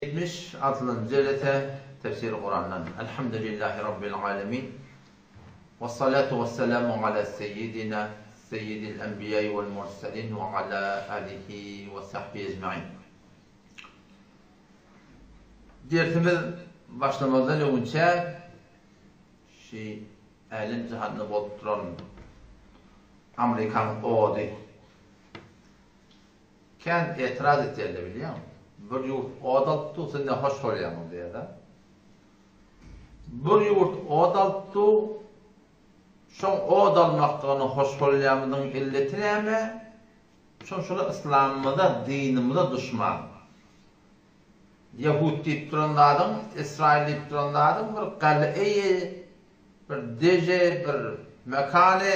76-njy jelese Tefsiri Kurandan. Elhamdülillahi Rabbil alemin. Vessalatu vesselamu ala seyyidina seyyidil enbiýai vel murselin ve ala alihi ve sahbihi ecmain. Dersimiz başlamazdan öňünçä şu älem jahanda bolup duran Amerikan ody Kän etiraz etýärler bilýäňmi? Bir ýurt ot alyp dur, siz ne hoş bolýaňyz diýýärler. Bir ýurt ot alyp dur, şoň ot almaklygyna hoş bolýamyzyň illeti näme? Şoň şolar yslamymyza, dinimize duşman. Ýehud diýip duran zadyň, Ysraýyl diýip duran zadyň bir gal'eýi, bir deje, bir mekany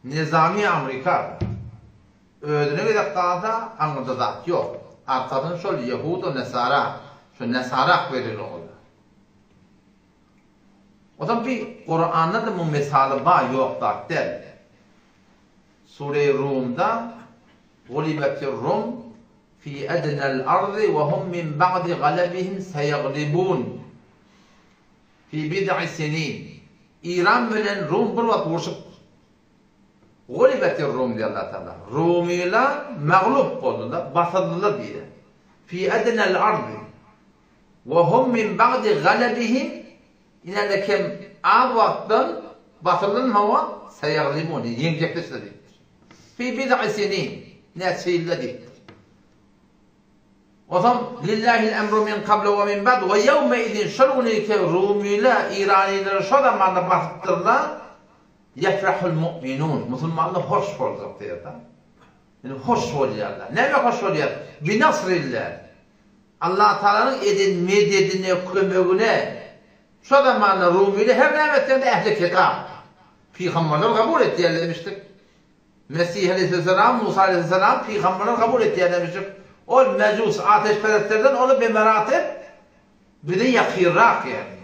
Nizami Amrika. Özüne gezek galsa, aňyrda zat ýok. Arkasyny şol ýehuda nesara, şo nesarak bereli olar. Ozal bi Kuranda-da muň mysaly bar, ýok zat däl. Sure-i Rumda Gulibetir Rum fi ednel ardy we hum min ba'di galebihim seýeglibun fi bid'i sinin. Iran bilen Rum bir wagt urşup Gulibetir Rum diýýär Allah Tagala. Rumylar maglup boldular, basyldylar diýýär. Fi ednel ardy we hum min ba'di galebihim ine kem az wagtdan basyldan soňra seýeglibun ýeňjekler diýipdir. Fi bid'i sinin näçe ýylda diýipdir. Onsoň Lillahil emru min kablu we min ba'd we ýewme izin şol günüki rumylar iranylar şo zamanda basypdyrlar Ýefrahul mu'minun musulmanlar hoş boljak diýýär-de. Indi hoş bolýarlar. Näme hoş bolýar? Bi nasrillah. Allah Tagalanyň eden mededine, kömegine. Şo zamanda rumylar her näme etseň-de ähli kitap. Pygamberler kabul etýärler demişdik. Mesih aleýhisselam, Musa aleýhisselam pygamberler kabul etýär demişdik. Ol mejus ateşperestlerden ola bemeratip bize ýakynrak ýagny.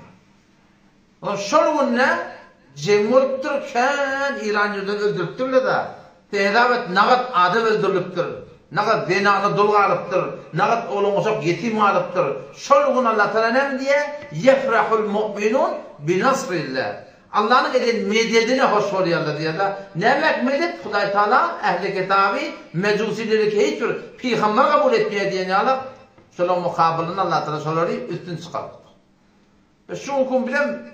Onsoň şol günde jeň bolupdyr, kän iranlydan öldüripdirler-de. Sen hesap et, nagat adam öldürilipdir, nagat zenana dul galypdyr, nagat oglan-uşak ýetim galypdyr. Şol gün Allatagala näme diýýär? Ýefrahul mu'minun binasrillah. Allanyň eden mededine hoş bolýarlar diýýär-de. Näme medet? Hudaý Tagala ähli kitaby mejusilere hiç bir pygamber kabul etmeýär diýen ýaly, şolaryň mukabylynda Allatagala şolary üstün çykarypdyr. E şu günki bizem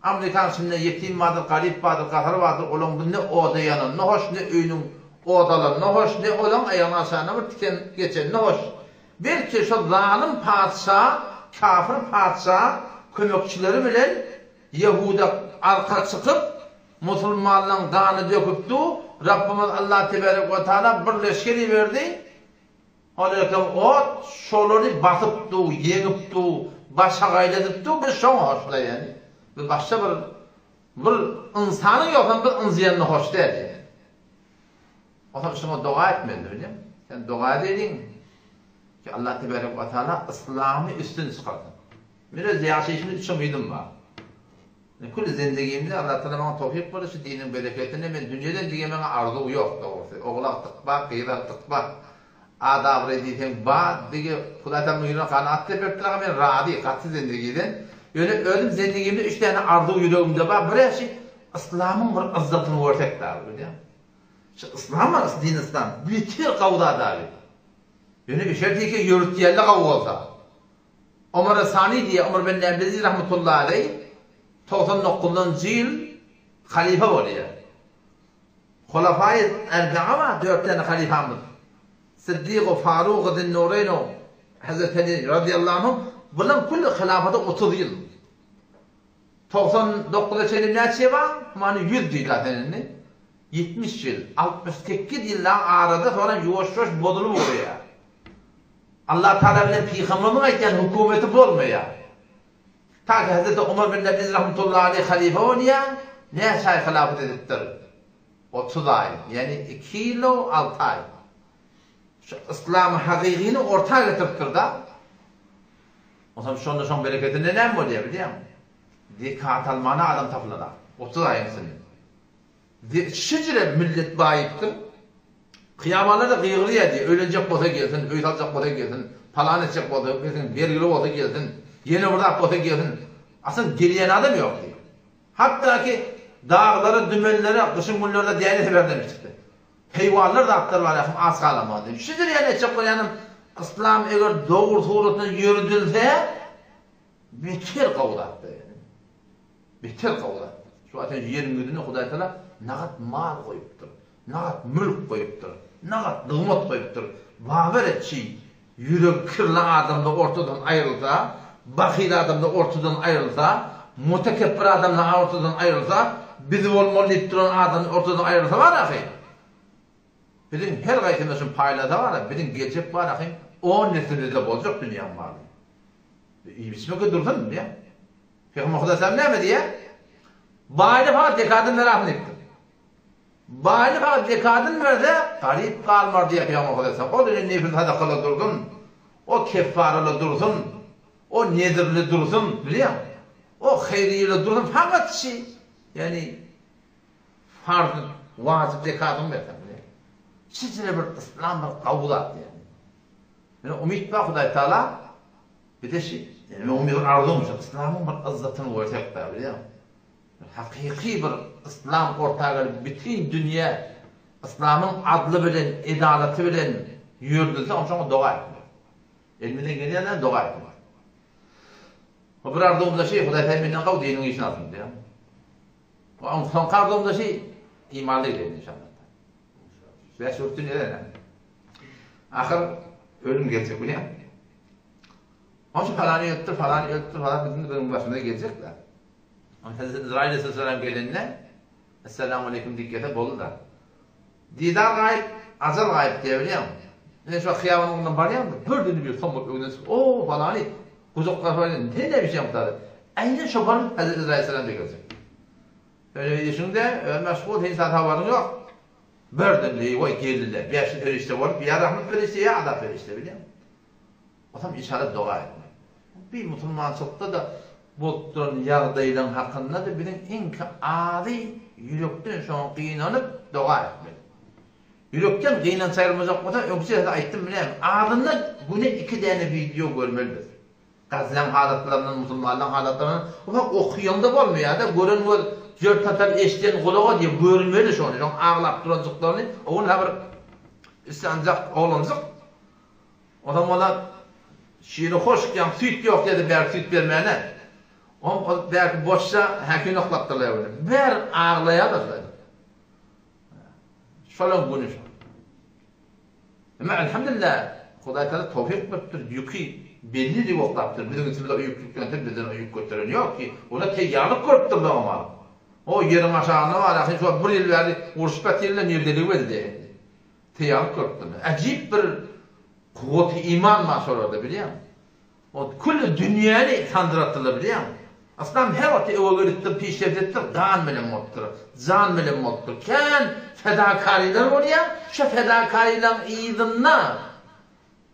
Amerikanyň içinde ýetim bardyr, garyp bardyr, gasyr bardyr, olaň bu ne oda ýananyna hoş, ne öýüniň ot alanyna hoş, ne olaň aýagynyň aşagynda bir tiken geçenine hoş. Belki şo zalym patyşa, kafir patyşa kömekçileri bilen ýehuda arka çykyp, musulmanlaň ganyny döküp dur, Rabbymyz Allah teberek we taala bir leşger iberdi, Ol erkek ot şolary basyp dur, ýeňip dur, başagaýladyp dur, biz şoňa hoşla ýani. Biz başga bir bir ynsanyň ýogsam biz ynjyýanyna hoş däl ýani. Onsoň şoňa doga etmeli bilýäňmi? Sen doga edeliň ki Allah tebarek we taala yslamy üstün çykarsyn. Men öz ýaşaýşymda üç umydym bar. Men külli zendigimde Allah tagala maňa towfyk berdi şu diniň bereketine men dünýeden diýen maňa arzuw ýok dogrusy. Ogul agtyk bar, gyz agtyk bar. At abraý diýseň bar, dige Hudaý tagala muň ýüregine kanaat diýip beripdir aga men razy gaty zendigiden. Ýöne özüm zendigimde üç däne arzuw ýüregimde bar. Birä şi yslamyň bir yzzatyny görsek dagy bilýäňmi. Şu yslam bar din yslam beter gawy zat abi. Ýöne bir şertike ýörütýänler gawy bolsa. Omar Sani diýýär, Omar ben Abdülaziz rahmetullahi aleý 99-njy ýyl halyfa bolýar. Hulafaýy Erbaa bar, dört däne halyfamyz. Siddigu, Farugu, Zinnureýnu, Hazreti Ali razyýallahu anhum, bularyň külli hylafaty 30 ýyl. 99-a çenli näçe ýyl bar? Many 100 diýdi sen indi. 70 ýyl, 68 ýyldan arada soňra ýuwaş-ýuwaş bozulyp ugraýar. Allah Tagala bilen pygamberimiziň aýtýan hökümeti bolmaýar. Ta ki Hazreti Omar bin Abdülaziz rahmetullahi aleýh halyfa bolýar, näçe aý hylafat edipdir? 30 aý, ýagny 2 ýyl 6 aý. Şu yslamy hakykyny orta getiripdir-da. Onsoň şonda şoň bereketinde näme bolýar bilýäňmi? Zekat almana adam tapylanok. 30 aýyň içinde. Şejere millet baýypdyr. Kyýamanlar-da gygyrýar diýýär, öýlenjek bolsa gelsin, öý saljak bolsa gelsin. Palan etjek bolsa gelsin, bergili bolsa gelsin, ýene bir zat bolsa gelsin. Asyl gelýän adam ýok diýýär. Hatda ki daglara, dümenlere gyşyň günlerinde däne seperden çykdy. Heýwanlar zatlar bar ýa aç galamaz diýip. Şudur ýaly etjek bolýanym yslam eger dogry suratynda ýöredilse beter gowy zatdyr ýaly. Beter gowy zat. Şu wagt ýeriň ýüzünde Hudaý Taala nagat mal goýupdyr. Nagat mülk goýupdyr. Nagat nygmat goýupdyr. Bawer etçi, ýüregi kirli adamlar ortadan aýrylsa, bahyl adamlar ortadan aýrylsa, mutekepbir adamlar ortadan aýrylsa, biz bolmaly diýip duran adamlar ortadan aýrylsa bar ahy. Biziň her gaýsymyz üçin paýlasa bar, biziň geljek bar ahy, on neslimizde boljak dünýäň maly. Iýip-içmekde dursun, diýýär. Pygamber Hudaý näme diýýär? Baýly fakat zekadyny berasyn diýipdir. Baýlyk alyp zekadyny berse, garyp galmar diýýär Pygamber Hudaýa. Ol indi nefil sadakaly dursun, o keffaraly dursun, o nezirli dursun, bilýäňmi? O haýryýeli dursun, fakat şi, ýagny farz, wajyp zekadyňy berseň, bilýäňmi? Şeýle bir yslam bir gawy zat ýagny. Ýöne umyt bar Hudaý Taala bize şi, ýagny meň umyt arzuwym şu, yslamyň bir yzzatyny görsek-dä, bilýäňmi? Hakyky bir yslam orta gelip bütin dünýä yslamyň adly bilen edalaty bilen ýöredilse onda şoňa doga etmeli. Elimizden gelýän doga etmeli. O bir arzuwymda şeý Hudaý sen menden gowy diniň işini alsyn diýýän. O soňky arzuwymda şeý imanly gideýin inşallah. Bäş wagt dünýede näme? Ahyr ölüm geljek bilýän. Onça falany ölüpdir, falany ölüpdir, falan biziň biziň başymyza geljek-de. Hezreti Ezraýyl aleyhisselam gelende, Esselamu aleýkum diýip gelse boldy-da. Didar gaýyp, ajal gaýyp diýýär bilýäňmi? Men şu wagt hyýabanyň ugrundan barýan-da, birden bir soň bolup öňden çykyp, O, falany, gujaklap barýan, sen näme işleýäň bu taýda? Äýnen şo baryp Hezreti Ezraýyl aleyhisselam diýip geljek. Öýle işiňde, öz meşgul, hiç zat habaryň ýok. Birden eý, waý, geldi-le, bäşi perişde bolup, ýa rahmet perişde, ýa azap perişde bilýäňmi? Otam inşallah doga etmeli. Bi musulmançylykda-da bolup duran ýagdaýlaň hakynda-da biziň iňki azy ýürekden şoňa gynanyp doga etmeli. Ýürekden gynanç aýrylmajak bolsa öňki sesde aýtdym bileň azyndan güne iki däne wideo görmeli biz. Gazlaň halatlaryndan musulmanlaň halatlaryndan ufak okaýaňda bolmaýada gören göz jör tatar eşden gulaga diýe görmeli şony şoň aglap duranjyklaryny o gün ha bir islanjak oglanjyk Onam ola şiri hoşk ýaň süýt ýok diýdi bärik süýt bermäne. Oňam ol bärki boşja häkini oklapdyrlar ýöne. Bäri aglaýarlar şular. Şolaň güni şo. Emma elhamdülillah Hudaý Taala towfyk beripdir, ýüki belli diýip oklapdyr. Biziň içimizde o ýük ýüklense bizden o ýük göteren ýok ki. Olar teýýarlyk görüpdirler oňa. O ýeriň aşagynda bar, ahyry şo bir ýyl bäri urşup ýatyrlar, nirdeligi belli däl. Teýýarlyk görüpdirler. Äjip bir kuwwaty iman bar şolarda bilýäňmi? O külli dünýäni sandyratdylar bilýäňmi? Yslam her wagtda öňe gelipdir, pişreft edipdir, gan bilen bolupdyr, jan bilen bolupdyr. Kän fedakarylar bolýar, şo fedakarylaryň yzynda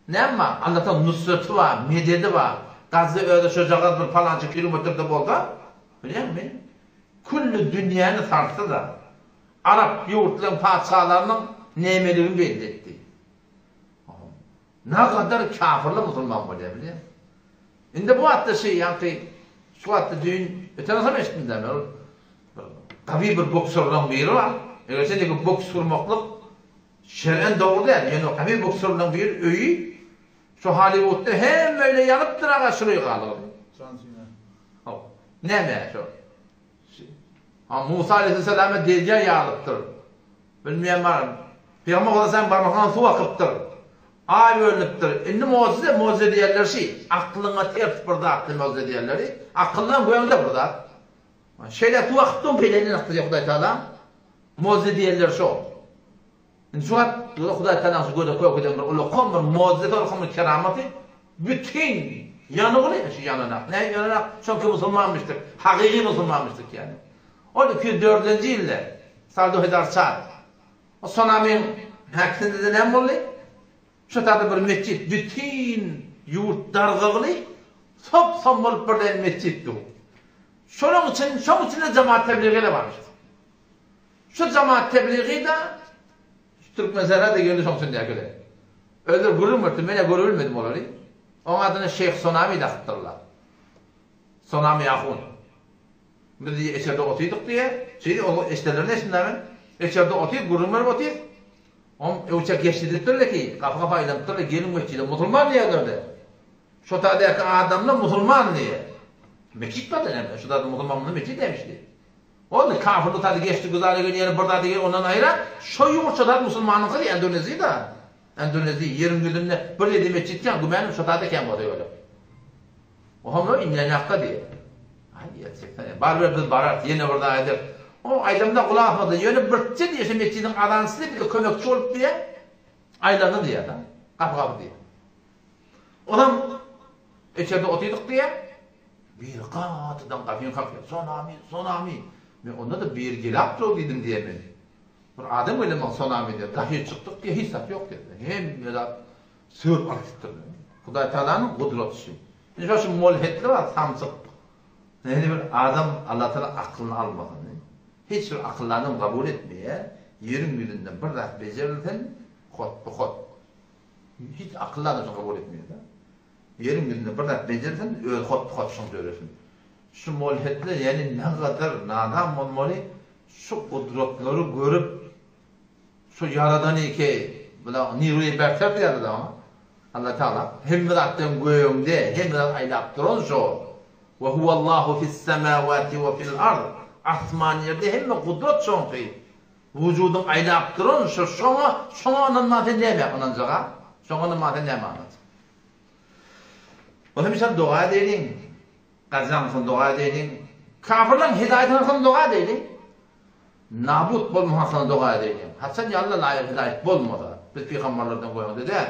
näme bar? Allataň nusraty bar, mededi bar. Gazze özi şojagaz bir palança kilometrde bolsa, bilýäňmi? Külli dünýäni sarsdy-da. Arap ýurtlaryň patyşalarynyň nemeligini belli etdi. Nagadar kafyrlar musulman bolýar bilýäňmi? Indi bu wagtda şeý ýaňky şu wagtda düýn öten agşam eşitdim dämi ol bir gawy bir boksörlaň biri bar. Eger sen ýeke boks gurmaklyk şer'en dogry däl. Ýöne gawy boksörlaň biri öýi şu Hollywoodda hemme öýle ýanypdyr aga şuly galyp. Jan Sina. Haw. Näme şo? Ha Musa aleyhisselama derýa ýarylypdyr. Bilmeýän bar. Pygamber aleyhisselam barmakdan suw akypdyr. Aý bölünipdir. Indi mojize, mojize diýerler şi, aklyňa ters bir zatdy mojize diýerleri. Akyldan göňde bir zat. Şeýle suw akyp dur, beýleden akdy diýýär Hudaý Taala. Mojize diýerler şo. Indi şu wagt Hudaý Tagalaň şu göze kök eden bir ulakan bir mojizesi ulakan bir keramaty bütin ýanygyny şu ýananak. Näme ýananak? Çünki musulmanmyşdyk. Hakyky musulmanmyşdyk ýani. Ol 204-nji ýylda Saldo Hezar Çar. O Sonamyň häkisinde näme boldy? Şu taýda bir metjit bütin ýurt dargagly sop-som bolup birden metjit dur. Şonuň üçin, şoň üçin-de jemaat tebligy ele barmyşdyk. Şu jemaat tebligy-da şu Türkmensähra-da geldi şoň üçin däkile. Özleri gürrüň berdi, men-ä görübilmedim olary. Oň adyny Şeýh Sonami dakypdyrlar. Sonami ahun. Biz diýýär, içerde otydyk diýýär. Şeýdi, ol eşidenlerini eşitdim men. Içerde otyr, gürrüň berip otyr. Oň öwçek geçdi diýipdirler ki, gapy-gapy aýlanypdyrlar, geliň metjide, musulman diýýärler-de. Şo taýdaky adamlar musulman diýýär. Metjit bar-da näme, şo taýda musulman bolsa metjit näme işdi? Ol kafirlik taýda geçdi, güzara gelýär, ýene bir zat diýýär, ondan aýra, şo ýurt şo zat musulmanyňky diýýär, Endoneziýa-da. Endoneziýa ýeriň ýüzünde bir ýerde metjit kän, gümänim şo taýda kän bolsa gerek. Ohamda inňän ýakda diýýär. Aý diýýär, çeksene, barybir biz bararys, ýene bir zat ederis. O aýdamda gulak asmady, ýöne birje diýýär, şo metjidiň azançysy bize kömekçi bolup diýýär, aýlandy diýýär-de, gapy-gapy diýýär. Onam içerde otyrdyk diýýär. Biri gatydan gapyny kakýar. Sonamy, Sonamy. Men onda-da biri gelapdyr-ow diýdim diýýär men. Bir adam geldi maňa Sonamy diýýär. Daşyna çykdyk diýýär, hiç zat ýok diýýär. Hemme zat söwüp alyp gitdirdi. Hudaý Tagalanyň gudraty şu. Indi şo şu molhetli bar, samsyk. Indi bir adam Allah Tagala aklyny almasyn. Hiç bir akylly adam kabul etmeýär. Ýeriň ýüzünde bir zat bejerilsin, hotby-hot. Hiç akylly adam şony kabul etmeýär-de. Ýeriň ýüzünde bir zat bejersin, özi hotdy-hot şuny döresin. Şu molhetler ýagny nägadar nadan bolmaly, şu gudratlary görüp, şu Ýaradany ki, bula niruýy berter diýýärler oňa. Allah Tagala hemme zatdan gögüňde, hemme zat aýlap duran şo. We huwallahu fis-semawati we fil-ard. Asman ýerde hemme gudrat şoňky. Wujudyň aýlap duran şo şoňa, şoňa ynanman sen nämä ynanjak-a? Şoňa ynanman sen nämä ynanjak? Onda misal doga edeýliň, gazaňsyn doga edeýliň, kafirleň hidaýatyny alsyn doga edeýliň, nabut bolmasyn doga edeýliň. Haçan ýa-da laýyk hidaýat bolmasa, biz pygamberlerden goýaňda däl.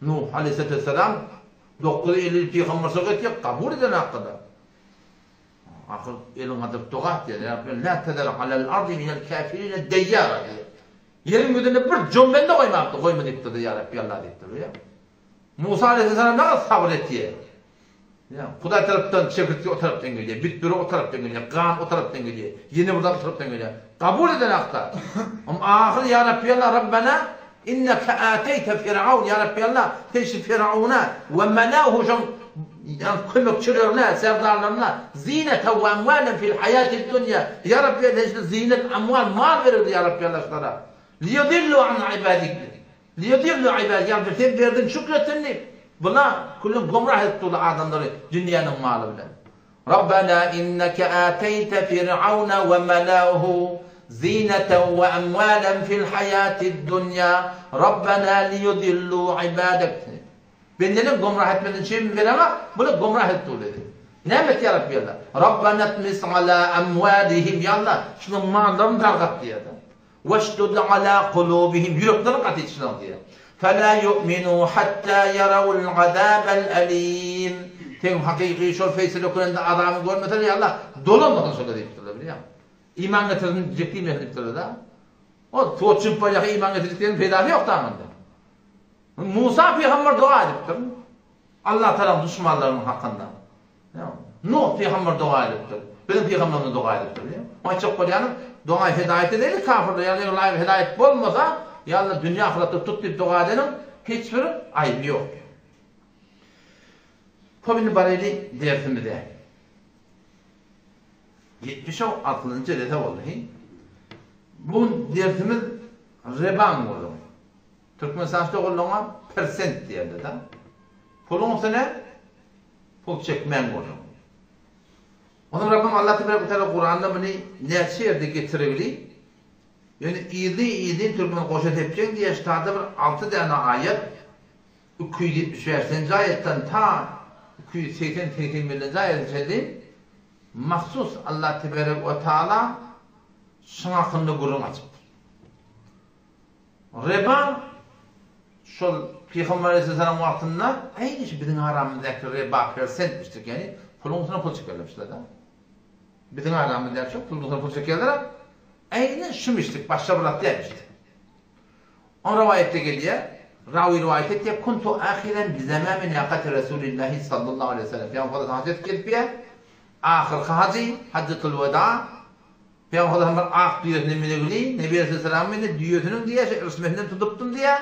Nuh aleýhissalam 950 ýyl pygamberçilik etdi, kabul eden hakda. Ahyr elin galdyryp doga etdi. Ýa Rabbi, la tezer alel ardi minel kafirine deýýara diýip. Ýeriň ýüzünde bir jom bende goýmapdy, goýma diýipdir, ýa Rabbi Allah diýipdir. Musa aleýhissalam näme sabyr etýär? Ýa, Hudaý tarapdan çekirtge o tarapdan gelýär, bitbiri o tarapdan gelýär, gan o tarapdan gelýär, ýene bir zat o tarapdan gelýär. Kabul eden hakda. Am ahyr ýa Rabbi Allah Rabbena inneke ateýte Firaun ýa Rabbi Allah sen şu Firauna we melahu şoň ýa kömekçilerine, serdarlaryna zinete we amwalen fil haýatid dunýa ýa Rabbi Allah sen şu zinet, amwal, mal berildi ýa Rabbi Allah şulara. Liyudillu an ibadik. Liýudillu ibad, ýagny sen berdiň şükretsin diýip, bula külüň gomrah edip durly adamlary dünýäniň maly bilen. Rabbena inneke ateýte fir'auna we mela'uhu zineten we amwalen fil haýatid dunýa, Rabbena liýudillu ibadek. Bendeleň gomrah etmesini üçin bereňok, bular gomrah edip durly diýip. Näme et ýa Rabbi Allah? Rabbena tmis ala amwalihim, ýa Allah, şularyň mallaryny dargat diýýär. Weşdud ala kulubihim, ýüreklerini gaty et şularyň diýýär. Fela ýu'minu hatta ýarawul azabel elim. Seň hakyky şol feýsal ökünende azabyňy görmeseler ýa Allah, dolanmasyn şolar diýipdirler bilýäňmi? Iman getirsin diýjek diýmesin diýipdirler-de. Ol suwa çümüp barýarka iman getirjek diýeniň peýdasy ýok daň onda. Musa pygamber doga edipdir. Allah Tagalaň duşmanlarynyň hakynda. Nuh pygamber doga edipdir. Biziň pygamberimiz doga edipdir. Aýtjak bolýanym, doga hidaýat edeli kafirler, ýagny eger laýyk hidaýat bolmasa, ýa Allah dünýä ahyratda tut diýip doga edeniň hiç bir aýby ýok. Hop indi baraýly dersimize. 76-njy jelese boldy. Bu gün dersimiz rebaň gürrüňi. Türkmenistanda gollangan persent diýerler-de. Puluň üstüne pul çekmäň gürrüňi. Onsoň Rabbim Allah tebarek we teala Kuranda muny näçe ýerde getirigli, ýöne yzly-yzyn türkmen goşa sepjeň diýýär, şu taýda bir alty däne aýat 275-nji aýatdan ta 280, 81-nji aýata çenli mahsus Allah tebarek we teala şuň hakynda gürrüň açypdyr. Reba şol Pygamber aleyhisselam wagtynda eýni şu biziň aramyzdaky reba persentmişdik, ýagny puluň üstüne pul çekerlermişler-de. Biziň aramyzdaky şu puluň üstüne pul çekerler, eýni şumişdik, başga bir zat dälmişdi. On rowaýatda gelýär, rawy rowaýat etýär, kuntu ahiren bi zamami naqati Rasulillahi sallallahu aleyhi ve sellem. Pygamber haj edip gelipýär, ahyrky hajy, hajjatul weda, Pygamber bir ak düýesine münegli, Nebi aleyhisselam meni düýesiniň diýýär, şu irsmesinden tutupdym diýýär.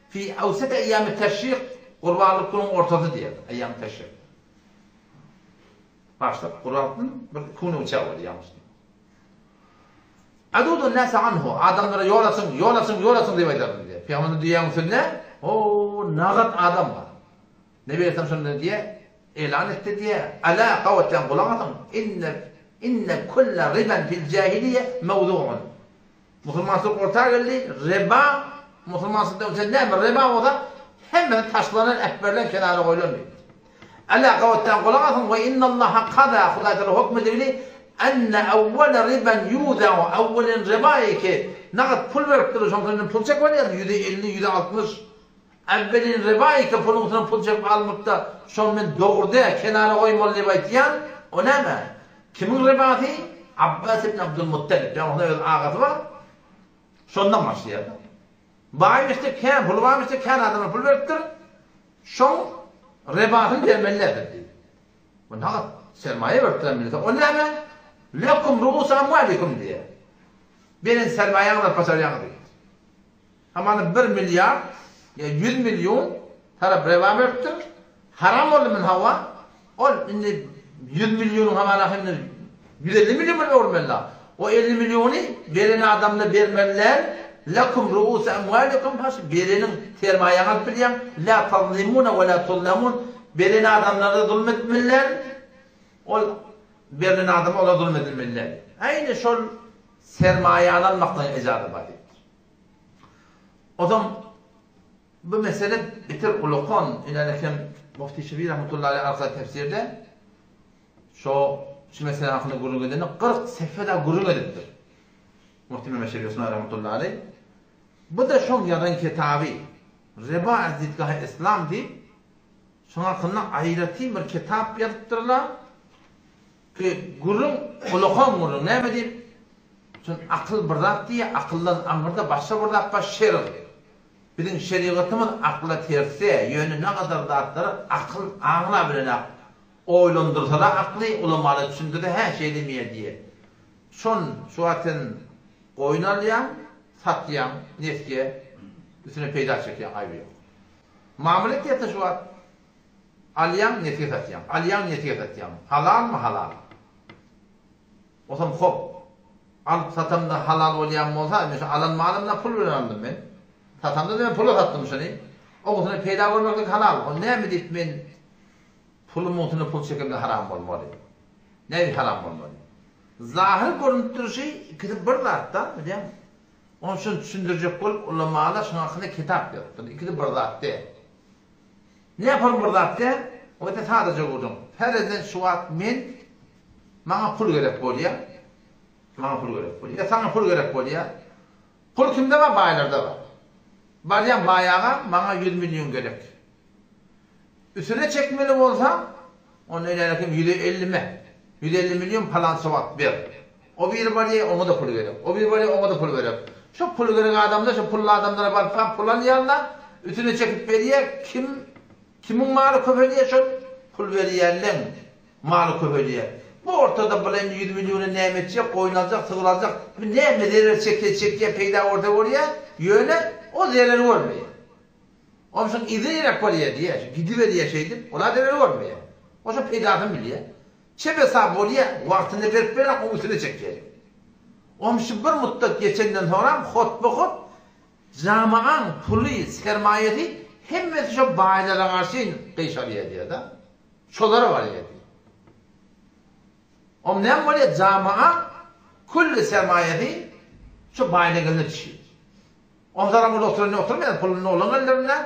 Fi awsat eýýami teşrik. Gurbanlyk günüň ortasy diýýär. Eýýam teşrik. Başlap gurbanlykdan bir iki gün öňçä bolýar ýalňyş. Adudun nase anhu, adamlara ýol açyň, ýol açyň, ýol açyň diýip aýdardym diýýär. Pygamberimiz düýäň üstünde, o nagat adam bar. Nebi Aleyhisselam şonda diýýär, elan etdi diýýär, Ala, gabatdan gulak asyň, inne inne kulle riben fil jahiliýe mewzuun. Musulmançylyk orta geldi, riba, musulmançylykdan öňçe näme riba bolsa, hemmesi taşlanan, äpberilen, kenara goýlan diýdi. Ala, gabatdan gulak asyň, we innallaha kada, Hudaý Taala hökm edildi, enne awwala riben ýuzau, awwalin riba ki, nagt pul beripdir, şoň üçin pul çekip alýar, 150, 160, Äwwelin riba eke puluň üstüne pul çekip almypda şony men dogry däl kenara goýmaly diýip aýtýan, o näme? Kimiň ribasy? Abbas ibn Abdulmuttalib, ýagny onuň öz agasy bar, şondan başlaýar-da. Baýmyşdy, kän puly barmyşdy, kän adamlara pul beripdir, şoň ribasyny bermeli däldir diýip. Bu nagt sermaýa beripdir hem bilse, o näme? Lekum ruusu amwalikum diýýär. Beren sermaýaňyzy alyp başarýaňyz diýip. Hamana bir milliard ýa 100 million tarap rewa beripdir. Haram boldy min hawa. Ol indi 100 millionyň hamana hem 150 million bilen öwürmeli. O 50 milliony beren adamda bermeliler. Lekum ruus amwalikum haş bereniň sermaýaňy alyp bilýäň. La tazlimuna we la tuzlamun. Beren adamlara zulm etmeliler. Ol berlen adama olar zulm edilmeliler. Aýny şol sermaýany almakdan ejaza bar diýipdir. Ozam bu mesele beter ulakan, ine hem Mufti Şebi rahmetullahi aleyh arka tefsirde şo şu mesele hakynda gürrüň edende 40 sefe da gürrüň edipdir. Mufti Mehmet Şebi Osman rahmetullahi aleyh. Bu da şoň ýazan kitaby Riba az didgahy Islam diýip şoň hakynda aýratyn bir kitap ýazypdyrlar. Ki gürrüň ulakan gürrüň näme diýip Şun akyl bir zat diýýär, akyldan aňyrda başga bir zat bar, şerg. Biziň şerigatymyz akla terse, ýöne nagadar zatlary akyl aňlabilenak. Oýlandyrsala akly, ulamalar düşündirse, hä şeýlemiýä diýýär. Şon şu wagt sen goýun alýaň, satýaň, nesýe, üstüne peýda çekýäň, aýby ýok. Mamla etýärse şu wagt alýaň, nesýe satýaň, alýaň, nesýe satýaň. Halalmy, halal. Osam hop. Alyp satamda halal bolýan bolsa, men şu alan malymdan pul bilen aldym men. Satamda-da men pula satdym şuny. Oňusyna peýda görmeklik halal. O näme diýip men pulumyň üstüne pul çekemde haram bolmaly? Näme haram bolmaly? Zahyr görünip durşy ikisi bir zatda, bilýäňmi? Onuň üçin düşündirjek bolup ulamalar şuň hakynda kitap ýazypdyr. Ikisi bir zat däl. Näpol bir zat däl, o ýerde sadaja gürrüň. Ferezden şu wagt men maňa pul gerek bolýar. Maňa pul gerek bolýar. Ýa saňa pul gerek bolýar. Pul kimde bar? Baýlarda bar. Barýan baý aga maňa 100 million gerek. Üstüne çekmeli bolsa, onda ileriki 150 me. 150 million palança wagt ber. O biri barýar, oňa-da pul gerek. O biri barýar, oňa-da pul gerek. Şo pul gerek adamlar, şo pully adamlara baryp pul alýarlar, üstüne çekip berýär, kim kimiň maly köpelýär, şol pul berýänleň maly köpelýär. Bu ortada bular indi 100 milliona näme etjek, goýun aljak, sygyr aljak, bu näme zerer çekse çekýär, peýda görse görýär, ýöne o zerer görmeýär. Onsoň yzy gerek bolýar diýýär, gidiberýär şeýdip, ol-a zerer görmeýär. O şo peýdasyny bilýär. Çep hesap bolýa, wagtynda berip beren oň üstüne çekýär. Omşy bir mutdat geçenden soňram hotba-hot jamagaň puly, sermaýasy hemmesi şo baýlara garşy gyşarýar diýýär-de. Şolara barýar diýýär. Om näme bolýar, jamaga külli sermaýasy şo baýlaň eline düşýär. Onsoňam ol oturan ýerde oturmaýar, puluny olaň ellerinde.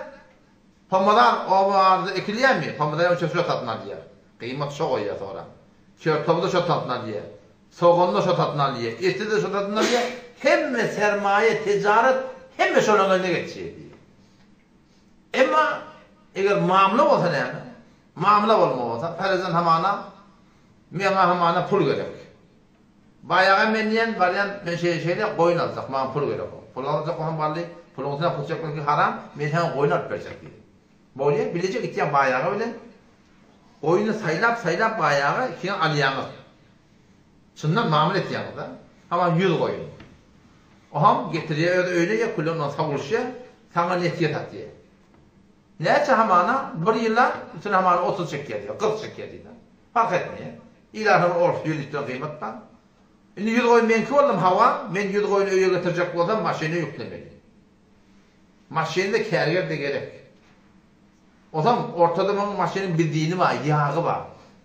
Pomidor oba barada ekilýärmi? Pomidor hem şo satyn alýar. Gymmat şo goýýar soňra. Çertoby-da şo satyn alýar. Sogany-da şo satyn alýar. Eti-de şo satyn alýar. Hemme sermaýa, tijaret hemme şolaň eline geçýär diýýär. Emma eger mamla bolsa näme? Mamla bolma bolsa, perezent hamana meňa hamana pul gerek. Baýaga men diýen barýan men şeýle şeýle goýun aljak maňa pul gerek pul aljak bolsam bally puluň üstüne pul çekmek haram men saňa goýun alyp berjek diýdi. Bolýa bileje gitýän baýaga bilen goýuny saýlap saýlap baýaga ikiňiz alýaňyz. Çyndan mamla etýäňiz-da. Hawa 100 goýun. Oham getirýär öz öýüne ýa külden ondan sawulşýar saňa nesýe satýar. Näçe hamana bir ýyla üstüne hamana 30 çekýär diýýär, 40 çekýär diýýär. Fark etmeýär. Ilatda bir orus 100 litden gyýmat bar. Indi 100 goýun meňki boldum hawa, men 100 goýny öýe getirjek bolsam maşyna ýüklemeli. Maşynda kärger-de gerek. Onsoň ortada muň maşynyň benzini bar, ýagy bar.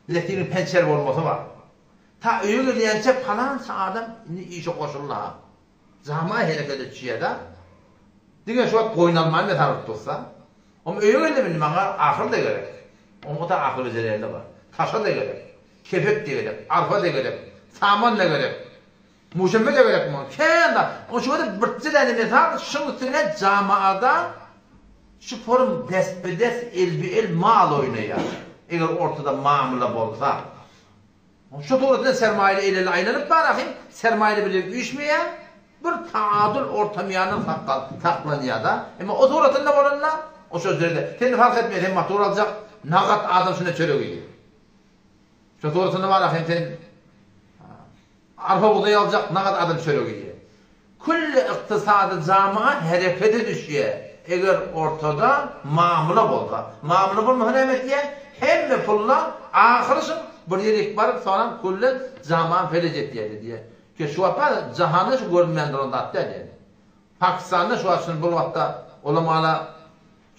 Letiniň pençer bolmasy bar. Ta öýe gelýänçä palança adam indi işe goşuldy-ha. Jama herekete düşýär-de. Diňe şu wagt goýun alman men saryp dursa. Oňa öýe geldim indi maňa ahyr-da gerek. Oňa-da ahyr bejereli bar. Taşa-da gerek. Kepek-de gerek. Arpa-da gerek. Saman-da gerek. Muşemme-de gerek muňa. Kän zat. Oň şu gezek birje däne mesal şuň üstüne jamaada şu forum destbe-dest, elbe-el mal oýnaýar. Eger ortada mamla bolsa. Şu suratda sermaýeli el-ele aýlanyp bar ahym, sermaýeli bile üýşmeýär, bir taadul ortamýandan saklanýar-da. Emma o suratynda bolanda, o şo ýerde, sen fark etmeýär, sen motor aljak, nagat adam şunda çörek iýýär. Şo suratynda bar ahym, sen arpa bugdaý aljak, nagat adam çörek iýýär. Külli ykdysady jamyga herekete düşýär, eger ortada mamla bolsa. Mamla bolmasa näme etýär? Hemme pulla ahyry şum bir ýerik baryp soňam külli jamany felej etýär diýýär. Ki şu wagt bar jahanda şu görünmän duran zat däl ýani. Pakistanda şu wagt şuny bul wagtda ulamala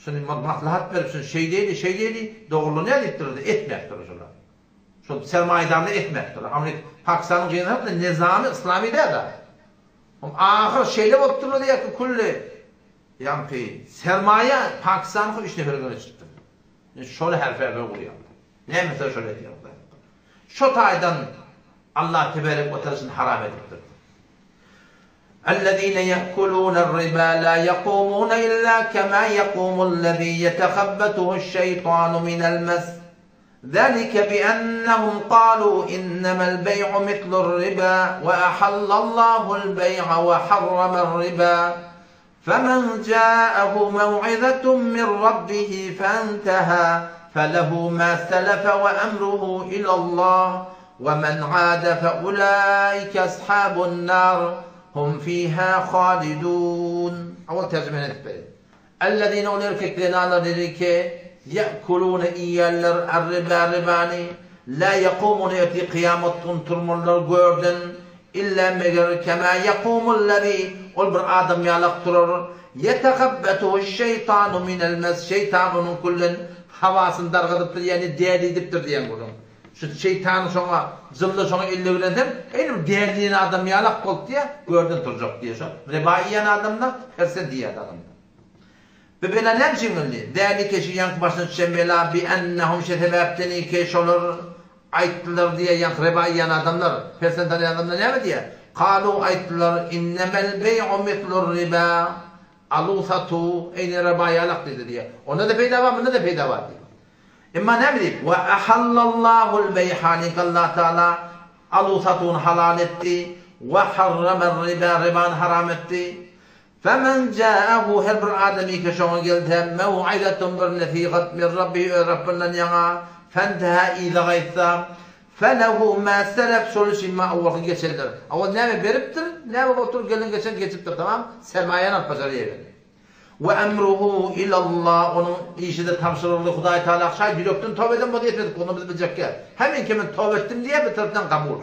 şuny maslahat berip şuny şeýdeýli şeýdeýli dogrulanýar diýip durdy etmäpdir şular. Şol sermaýadarlar etmekdir. Amerika Pakistanyň gynanyp nezamy yslamy däl-de. Hom ahyr şeýle bolup durdy diýýär ki külli ýaňky sermaýa Pakistanyň üç nefere göre çykdy. Şony herfe herfe gurýar. Näme söz şol edýär. Şo taýdan Allah teberek we taala haram edipdir. Ellezine ye'kulûne'r-ribâ lâ yeqûmûne illâ kemâ yeqûmu'l-lezî yetekhabbetuhu'ş-şeytânu minel-mes. Zalike biennehum kalu innemel beý'u mislur riba we ahallallahu'l beý'a we harramer riba. Femen ja'ehu mew'izatun min rabbihi fenteha felehu ma selefe we emruhu ilallah we men ade fe ulaike ashabun nar hum fiha halidun. Owal terjimeni edip bereýin. Ellezine ol erkek zenanlar dedi ki, Ye'kulune iýerler er-riba ribany, la yekumune ertir kyýamat gün turmalylar görden, illa meger kema yekumul-lezi ol bir adam ýalak turar, yetehabbetuhuş-şeýtanu minel-mes şeýtan onuň küllen hawasyny dargadypdyr ýagny dälidipdir diýen gürrüň. Şu şeýtany şoňa jylly şoňa elle bilen eýni bir dälilän adam ýalak bolup diýýär, görden turjak diýýär. Şo riba iýen adamda, persent iýen adamda. Bu bela näme üçin geldi? Zälike şu ýaňky başyna düşen bela bi ennehum şe sebäpden ki şolar aýtdylar diýýär, ýaňky riba iýen adamlar, persent alýan adamlar näme diýýär? Kalu aýtdylar, innemel beý'u mislur riba. Aluw-satuw eýni riba ýalak diýdi diýýär. Onda-da peýda bar, munda-da peýda bar diýýär. Emma näme diýip? Wa ahallallahul beýha diýip Allah Taala aluw-satuwyny halal etdi. Wa harramar riba ribany haram etdi. Femen ja'ahu her bir adamyka şoňa gelse mew'izatun bir nesihat min Rabbihi öz Rabbyndan ýaňa fenteha yza gaýtsa felehu ma selef şol üçin ma owalky geçendir. Owal näme beripdir, näme bolupdyr gelen geçen geçipdir tamam sermaýany alyp başarýar. We emruhu ilallah, onuň işi-de tabşyryldy Hudaý Tagala, şaýat ýürekden toba eden bolsa etmedik bolsa biz biljekgä. Heminki men toba etdim diýýär bir tarapdan kabul.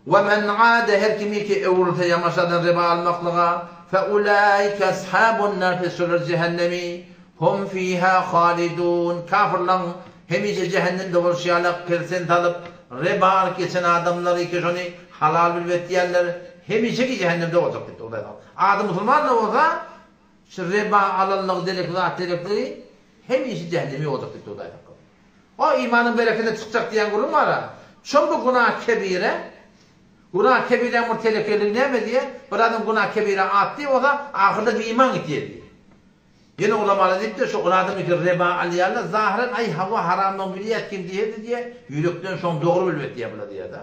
We men ade her kimiki öwrülse ýamaşadan riba almaklyga, fe ulaike ashabun nar pes şolar jähennemi, hum fiha halidun, kafirlaň hemişe jähennemde bolşy ýalak persent alyp riba alyp geçen adamlar iki şony halal bilip etýärler, hemişeki jähennemde boljak diýipdir Hudaý Tagala. Ady musulman-da bolsa, şu riba alanlygy derek zat derekligi hemişe jähennemi boljak diýipdir Hudaý saklasyn. O imanyň bereketi çykjak diýen gürrüň bar-a. Şol bu günah kebire, günah kebiräň bir telekeligi näme diýýär? Bir adam günah kebire atdy bolsa, ahyrda iman gitýär diýýär. Ýene ulamalar diýipdir, şu ol adam iki riba alýarlar, zahyran aý hawa haramlygyny bilýär kim diýerdi diýýär, ýürekden şoň dogry bilip etýär bular diýýär-de.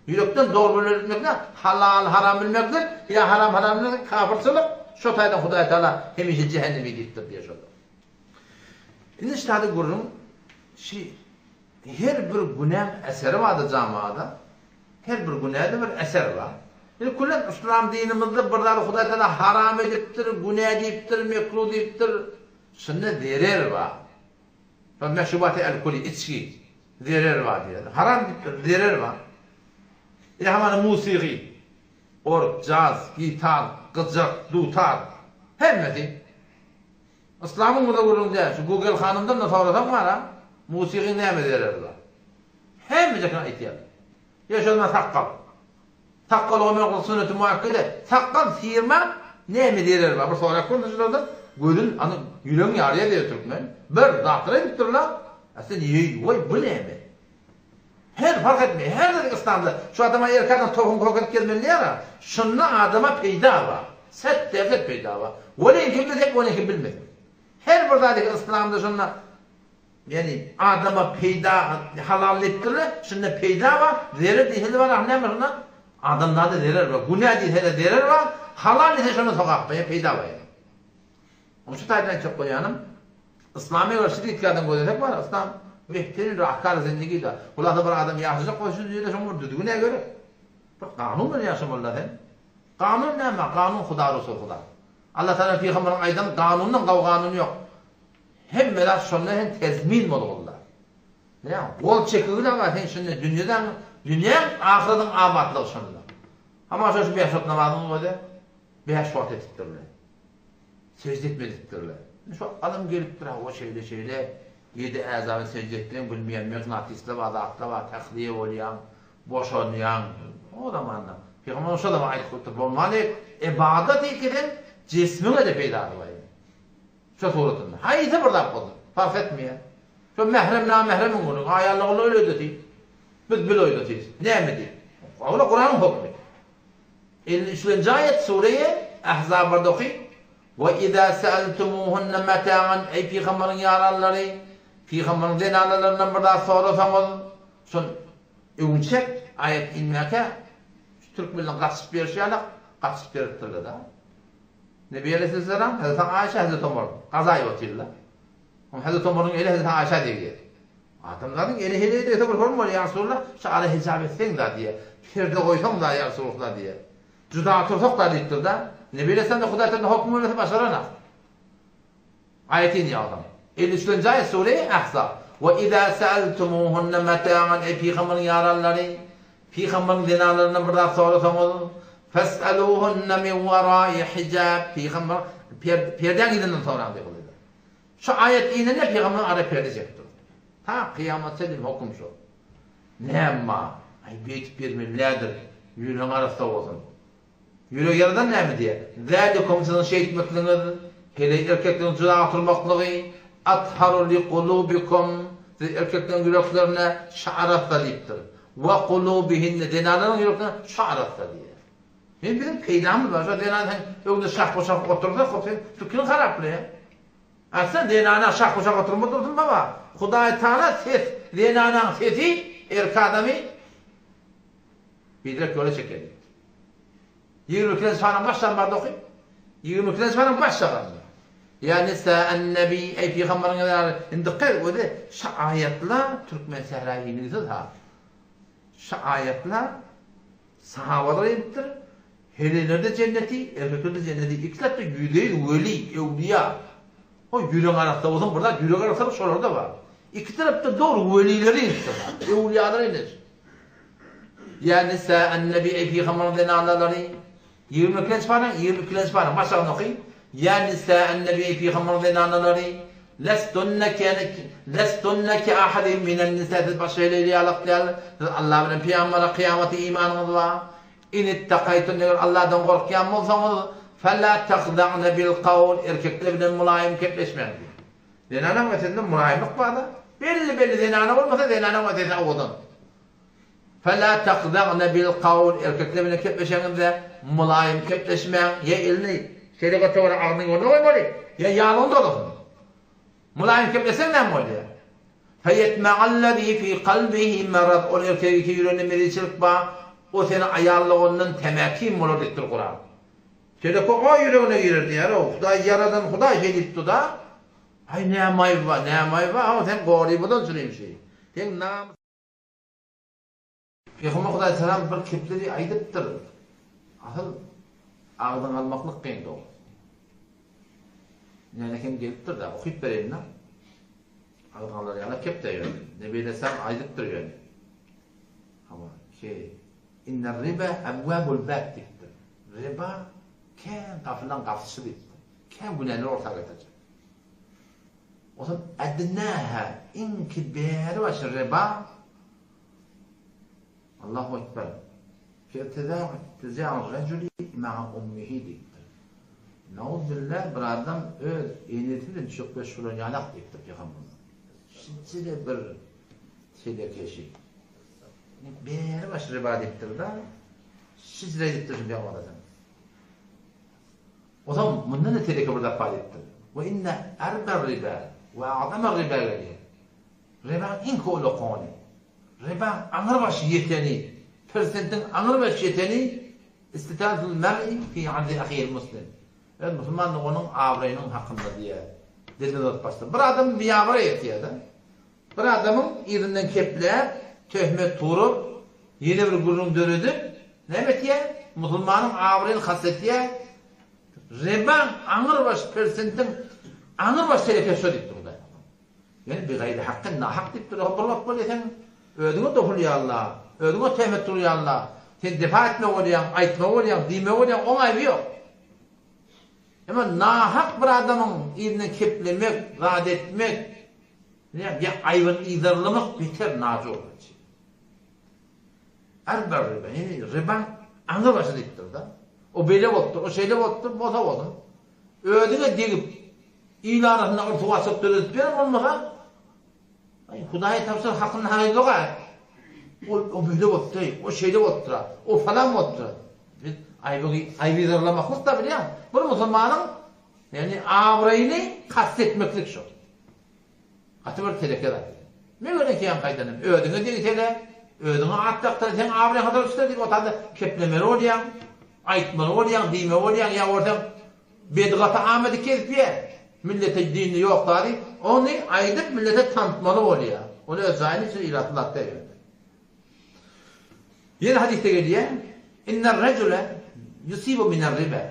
Ýürekden dogry bilmek näme? Halal haram bilmeklik, ýa haram halal bilmeklik kafyrçylyk. Şo taýdan Hudaý Taala hemişe jähennemi diýipdir diýýär şonda. Indi ştada gürrüň şi her bir günäň eseri bardy jamada. Her bir günäde bir eser bar. Indi külen yslam dinimizde bir zady Hudaý Taala haram edipdir, günä diýipdir, mekruh diýipdir. Şunda zerer bar. Şol meşrubaty alkoli, içgi, zerer bar diýýär. Haram diýipdir, zerer bar. Ýa hamana musigy, org, jaz, gitar, gyjak, dutar, hemmesi. Yslamyň burada gürrüň däl. Şu Google hanymdan-da sorasaň bar-a, musigyň näme zereri bar? Hemmejekini aýtýar. Ýa şonda sakgal. Sakgal goýmak sünneti muakkede. Sakgal syrma näme zereri bar? Bir sorap görse şulardan, gözün any ýüregiň ýarýar diýýär türkmen. Bir zatlar aýdypdyrlar. A sen ýeý, woý bu näme? Her fark etmeýär. Her zat yslamda. Şu adama erkek adam tohum kökedip gezmeli diýýär-a. Şunda adama peýda bar. Set derset peýda bar. Welin kim bilsek, welin kim bilmesin. Her bir zat yslamda şunda Ýagny adama peýda halal diýipdirler, şunda peýda bar, zerer diýsede bar, ahy näme şunda? Adamzada zerer bar, günä diýsede zerer bar, halal diýse şonda sogap bar, ýa peýda bar ýagny. Oň şu taýdan aýtjak bolýanym, Yslamy eger şu ritkadan gözlesek bar, Yslam behterin rahkar zindigi-da. Hulasa bir adam ýaşajak bolsa şu dünýede şoňa bir düzgün-ä gerek. Bir kanun bilen ýaşamaly-da sen. Kanun näme? Kanun Huda Resul Huda. Allah Tagala pygamberiň aýdan kanunyndan gowy kanun ýok. Hemme zat şonda hem tezmin bolgulla. Näme? Gol çekigil aga sen şunda dünýeden dünýäň ahyradyň abatlygy şonda. Hama şo şu bäş wagt namazyň özi bäş wagt etipdirler. Sejde etmedipdirler. Şu alym gelipdir ha o şeýle şeýle ýedi äzaby sejde etseň bilmeýän mignatisler bar zatlar bar tahliýe bolýaň boşanýaň o zamanda. Pygamber şo zaman aýdyp goýupdyr bolmany ybadat etseň jismiňe-de peýdasy bar. Şo suratynda. Haýsy bir zat bolsun, parh etmeýär. Şo mährem namähremiň güni, aýallar ol öýde diý. Biz bil oýda diý. Näme diý? Ola Kuranyň hökmi. 53-nji aýat Sureýe Ahzab barda oky. Wa iza sa'altumuhunna mata'an eý pygamberiň ýaranlary, pygamberiň zenanalaryndan bir zat sorasaňyz, şol öňçek aýat inmäkä şu türkmenler gaçyp berişi ýaly gaçyp beripdirler-de. Nebi aleýhisselam, Hezreti Aýşa, Hezreti Omar gaza otyrlar. Oň Hezreti Omaryň eli Hezreti Aýşa degýär. Adamlaryň eli heleýe degse bir horm bolýar, ýa Resulallah, şu ara hijap etseň-da diýýär. Perde goýsaň-da, ýa Resulallah diýýär. Juda otursak-da diýipdir-de. Nebi aleýhisselam-da Hudaý tarapyndan hokm bermese başaranak. Aýat inýär onsoň. 53-nji aýat Sure Ahzab. Wa iza sa'altumuhunna mata'an eý pygamberiň ýaranlary, pygamberiň zenanlaryndan bir zat sorasaňyz, fes'aluhunna min wara'i hijab pygamber perdäň yzyndan soraň diýip Hudaý. Şu aýat inende pygamber ara perde çekip durdy. Ta kyýamat çenli hokum şu. Näme? Aý beýtip bermeli nädir? Ýüregiň arassa bolsun. Ýüregi ýaradan näme diýýär? Zälikum siziň şeýtmekligiňiz, heleý erkekleriň juda oturmaklygy, atharu li-kulubikum, siz erkekleriň ýüreklerine şu arassa diýipdir. Wa kulubihinne, zenanlaryň ýüreklerine şu arassa diýýär. Men biziň peýdamyz bar, şo zenan seň öňüňde şah-bu-şah otursa, hop seň pikiriň haraplaýar. Aslynda zenana şah-bu-şah oturma dursun baba. Hudaý Taala ses, zenanaň sesi erkek adamy biderek ýola çeker diýipdir. 22-nji sanyň baş şagyny barda oky. 22-nji sanyň baş şagyny. Ýa nisa'an-nebi, eý pygamberiň zenanlary. Indi dykgat et, özi şu aýatlar türkmen sähra inigsiz ha. Şu aýatlar sahabalara inipdir. Heleýlerde jenneti, erkeklerde jenneti. Ikisi de ýüzde-ýüz weli, öwliýa. O ýürek arassa bolsun, bir zat ýürek arassalyk şolarda bar. Iki tarapda dogry welileri inipdir. Öwliýalar inipdir. Ýa nisa'an-nebi eý pygamberiň zenanalary 22-nji paraň 22-nji paraň başagyny oky. Ýa nisa'an-nebi eý pygamberiň zenanalary lestunne lestunne ke ahadin minen nisa siz başga heleýli ýalak däl. Siz Allah bilen pygambere kyýamata imanyňyz bar. In ittakaýtun eger Allahdan gorkýan bolsaňyz fela tahza'ne bil kawl erkekler bilen mulaýym kepleşmäň diýýär. Zenanaň ösende mulaýymlyk bar-da. Belli-belli zenana bolmasa zenanaň ösesi owadan. Fela tahza'ne bil kawl erkekler bilen kepleşeňizde mulaýym kepleşmäň, ýa elini şeýle götewere agzynyň ýoluna goýmaly, ýa ýalygyny dolasyn. Mulaýym kepleseň näme bolýar? Feýetma'allezî fî kalbihi merad ol erkegi ki ýüreginde mezitçilik bar, o seni aýallygyndan tämäkin bolar diýipdir Kuran. Şeýle ko o ýüregine girer diýýär-ow, Hudaý ýaradan Hudaý şeý diýipdi-da. Aý näme aýby bar, näme aýby bar, hawa sen gory bolan çürimşi. Seň namys. Pygamber Hudaý salam bir kepleri aýdypdyr. Asyl agzyňy almaklyk kyn dogrusy. Näme hem gelipdir-de, okyp bereýin-de. Agzalar ýaly kep-de ýöne. Nebi aleyhisselam aýdypdyr ýöne. Hawa, ki Inner riba abwabul bab diýipdir. Riba kän gapylaň gapysy diýipdir. Kän günäleri orta getirjek. Onsoň adnaha iňki bäri başy riba Allahu ekber. Irtiza'u rejuli ma'a ummihi diýipdir. Nauzbillah bir adam öz enesi bilen çökleş bolan ýalak diýipdir pygamberimiz. Şeýle bir telekeşi. Bäri baş riba diýipdir-de. Şeýle diýipdir şu pygamberimiz. Ozal mundan-da teleke bir zat bar diýipdir. We inne arbar riba we a'zamar riba gelýär. Ribaň iň uly Ribaň aňrybaşy ýeteni, persentiň aňrybaşy ýeteni istitalatul mer'i fi ardi ahihil muslim. Öz musulman doganyň abraýynyň hakynda diýýär. Dilini uzadyp başlady. Bir adam biabraý etýär-de. Bir adamyň yzyndan kepläp, töhmet turup, ýene bir gürrüň döredip, näme etýär? Musulmanyň abraýyny has etýär. Ribaň aňrybaşy persentiň aňrybaşy telekesi şo diýipdir Hudaý. Ýöne bigaýry hakyn nahak diýip durýar. Bir wagt bolýa sen özüňe dopulýarlar, özüňe töhmet urýarlar. Sen defa etmek bolýaň, aýtmak bolýaň, diýmek bolýaň, oň aýby ýok. Emma nahak bir adamyň yzyndan keplemek, zat etmek, ýa aýbyny yzarlamak beter najorlaç. Arba riba, ýani ribaň aňry başy diýipdir-de. O beýle bolupdyr, o şeýle bolupdyr, bolsa bolsun. Özüňe degip, il arasynda yrtywaçlyk döredip ber bolmasa, aý, Hudaýa tabşyr, hakyny hak edok-a. Ol, o beýle bolupdyr-eý, o şeýle bolupdyr-a, o falan bolupdyr-a. Biz aýby, aýby yzarlamaklyk-da bilýäň, bir musulmanyň, ýagny abraýyny kast etmeklik şol. Gaty bir teleke zat. Meger ekýäň gaýdanam özüňe degse-de, özüňe at daksa-da seň abraýyň hatar düşse diýip otada keplemeli bolýaň, aýtmaly bolýaň, diýmeli bolýaň, ýa bolsa bedgaty amady kesip ýer, millete dinde ýok zady, ony aýdyp millete tanytmaly bolýar. Ol öz jaýyny içine ilatly zat däl ýöne. Ýene hadysda gelýär, Inner-rejule yusibu miner-riba.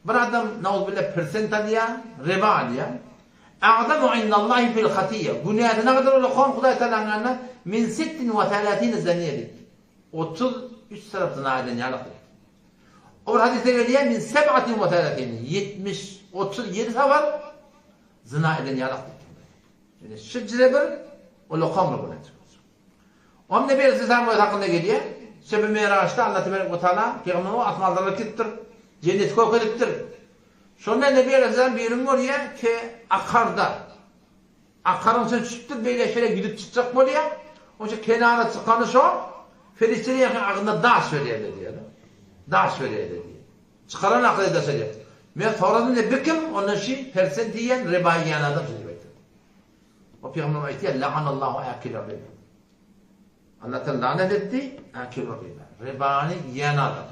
Bir adam, nauzubilla, persent alýar, riba alýar. A'zamu indallahi fil hatiýe. Günäsi nägadar ulakan Hudaý Tagalaň ýanynda min sittin we salasine zaniýe diýipdir. 33 tarap zyna eden ýalyk diýipdir. O bir hadysda gelýär, min seb'atin we salasine, 70, 37 sapar zyna eden ýalyk diýipdir. Ýöne şijre bir ulakan bir günä. Onuň Nebi Aleyhisselam özi hakynda gelýär. Şebi Miraçda Allah tebarek we taala pygamberimizi asmanlara alyp gidipdir. Jenneti görkezipdir. Şonda Nebi Aleyhisselam birini görýär ki, akarda. Akaryň içine düşüpdir, beýle şeýle ýüzüp çykjak bolýar. Oňça kenara çykany şo, perişdeler ýaňky agzyna daş berýärler diýýär. Daş berýärler diýýär. Çykaran akyly daş edýär. Men soradym diýýär, bu kim? Ondan şi persent iýen, riba iýen adam şo diýip aýtdy. O pygamberimiz aýtýar, La'anallahu akiler riba. Allah Teala lanet etdi akiler riba. Ribany iýen adam.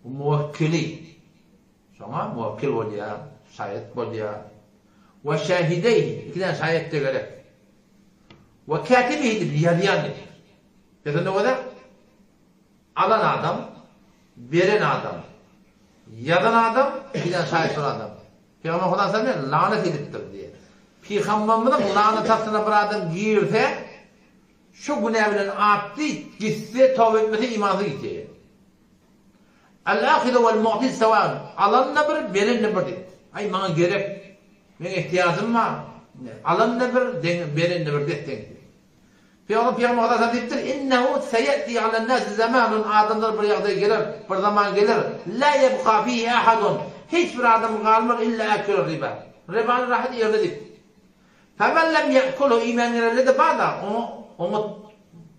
Bu muwekkili. Şoňa muwekkil bolýar, şaýat bolýar. We şahideyhi, iki däne şaýat de gerek. We katibihi diýip ýazýan diýip. Ýazanda bolýar. Alan adam, beren adam, ýazan adam, iki däne şaýat bolan adam. Pygamber Huda sallam lanet edipdir diýýär. Pygamberimiziň lanaty astyna bir adam girse, şu günä bilen atdy, gitse, toba etmese imansyz gitýär. Al-ahizu wal-mu'ti sawa. Alan-da bir, beren-de bir diýipdir. Aý maňa gerek, meň ehtiýajym bar. Alan-da bir, beren-de bir des-deň diýipdir. Pygamber Pygamber Hudaý taala diýipdir, Innehu seýe'ti alen-nasi zamanun, adamlara bir ýagdaý geler, bir zaman geler, la ýebka fihi ahadun, hiç bir adam galmaz illa akilur riba. Ribany rahat iýerler diýipdir. Femen lem ýe'kulhu iýmän gelenler-de bar-da, oňa oňa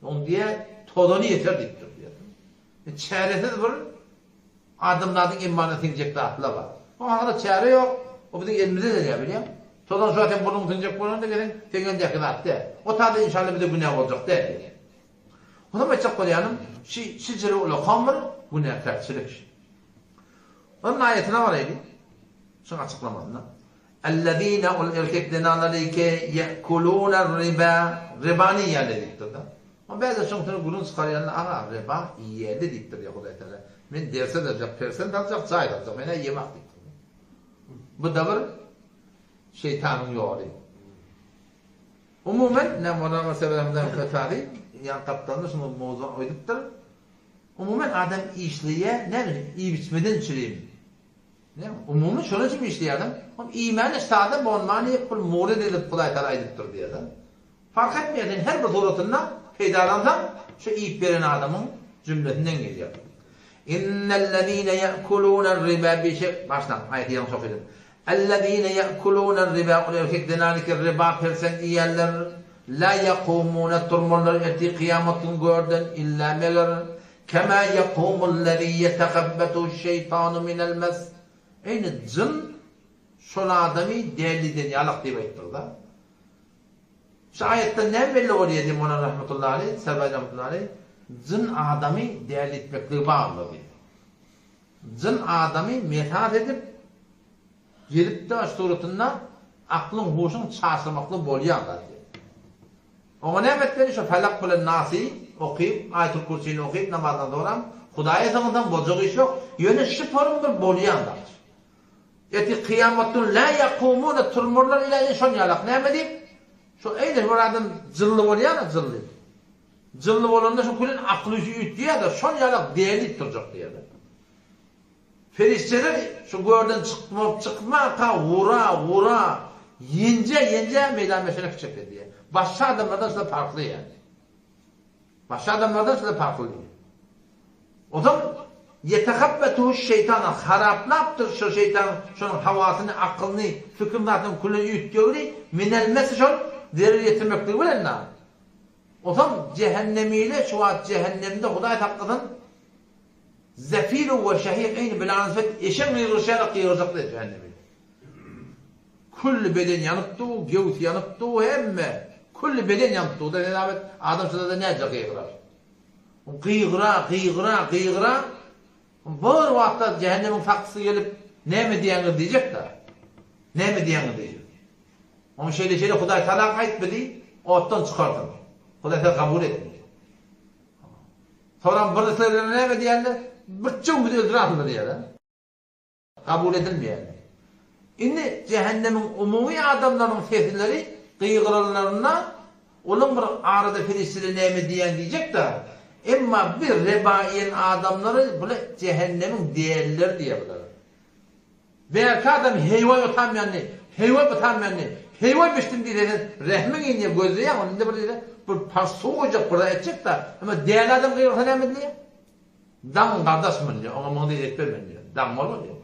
oň diýýär, tozany ýeter diýipdir diýýär. Çäresiz bir Adamzadyň emmana siňjek zatlar bar. Oň aňyrda çäre ýok. O biziň elimizde dälýär, bilýäňmi? Tozan şuwagt sen burnuňy siňjek bolanda geliň, siňendäki zat däl. O taýda inşallah bize günä boljak däl diýýär. Onam aýtjak bolýanym, şi şijere ulakan bir günäkärçilik şi. Onuň aýatyna baraýly. Şuň açyklamasyna. Ellezine ol erkek zenanlary ki ye'kulûne riba, ribany iýýärler diýipdir-de. Oň bäzi şoň üstüne gürrüň çykarýanlar aga riba iýýärler diýipdir diýýär Hudaý Tagala. Men derse aljak, persent aljak, jaý aljak, men-ä iýemak diýipdir. Bu-da bir. Şeýtanyň ýoly. Umuman, ine Mowlana Sebäbimden Fetali ýan gapdalynda şuny mowzuk goýdupdyr. Umuman adam işleýär, näme üçin? Iýip-içmeden çürim. Näme? Umumy şonuň üçin işleýär adam. Hom iýmäne sada bolmany bir mury edip Hudaý Taala aýdypdyr diýýär-de. Fark etmeýär, sen her bir suratynda peýdalansaň, şu iýip beren adamyň jümlesinden gelýär. Innellezine ýe'kulûner-riba bişek başlan aýaty ýalňyş okadym. Ellezine ýe'kulûner-riba ol erkek zenany ki riba persent iýenler la ýekumune turmalylar ertir kyýamat gün görden illa meger kema ýekumullezî ýetehabbetuş-şeýtanu minel mes eýni jyn şol adamy däli eden ýalak diýip aýtdyr-da. Şu aýatdan näme belli bolýar diýip Mowlana rahmetullahi aleý, Serbaý rahmetullahi aleý, jyn adamy däli etmekligi bagly diýip. Jyn adamy mesas edip gelip-de şu suratynda aklyň huşuň çaşyrmaklygy bolýan zat diýip. Oňa näme etmeli şu Felak bilen Nasy okyp, Aýatul Kürsini okyp namazdan soňram Hudaýa sygynsaň boljak iş ýok. Ýöne şu form bir bolýan zat. Ertir kyýamat gün lä ýakumuna turmarlar ila ine şon ýalak näme diýip şo eýle bir adam jylly bolýar-a jylly. Jylly bolanda şo külen akyly hüşi üýtgeýär-de şon ýalak däli diýip durjak diýýär-de. Perişdeler şu görden çykmak çykmaka wura wura ýenje ýenje meýdan meşene kiçek edýär. Başga adamlardan şular parhly ýaly. Başga adamlardan şular parhly diýýär. Onsoň ýetehabbetuhu şeýtan haraplapdyr şo şeýtan şonuň hawasyny, akylyny, fikrini zatyny küle üýtgewli minel mesi şol zerer ýetirmekligi bilen da. Onsoň jähennemile şu wagt jähennemde Hudaý saklasyn zefiru we şehik eýni bilanysbet eşegiň gygyrşy ýaly gygyrjak diýýär jähennemile. Külli beden ýanyp dur, göwüs ýanyp dur, hemme külli beden ýanyp dur da adam şonda-da näce gygyrar. Gygyra, gygyra, gygyra, bir wagtda jähennemiň sakçysy gelip, Näme diýýäňiz diýjek-dä. Näme diýýäňiz diýjek. Oňa şeýle-şeýle Hudaý talak aýt bizi otdan çykarsyn. Hudaý seni kabul etmez. Soňram bir isleglerine näme diýýärler? Birçe gün bizi öldürersiňiz diýýärler. Kabul edilmeýär. Indi jähennemiň umumy adamlarynyň sesleri gygyranlarynda olaň bir arada perişdeler näme diýýän diýjek-dä. Emma bir reba iýen adamlary bular jähennemiň dälileri diýýär bulara. Bärki adam heýwaý otam ýandy, heýwaý butam ýandy, heýwaý bişdim diýse sen rehmiň inýär gözleýäň ony indi bir ýere bir pars suw goýjak bir zat etjek-dä. Emma däli adam gygyrsa näme edilýär? Daň gardaş mün diýýär, oňa muňa diýip etme men diýýär. Daň bolma diýýär.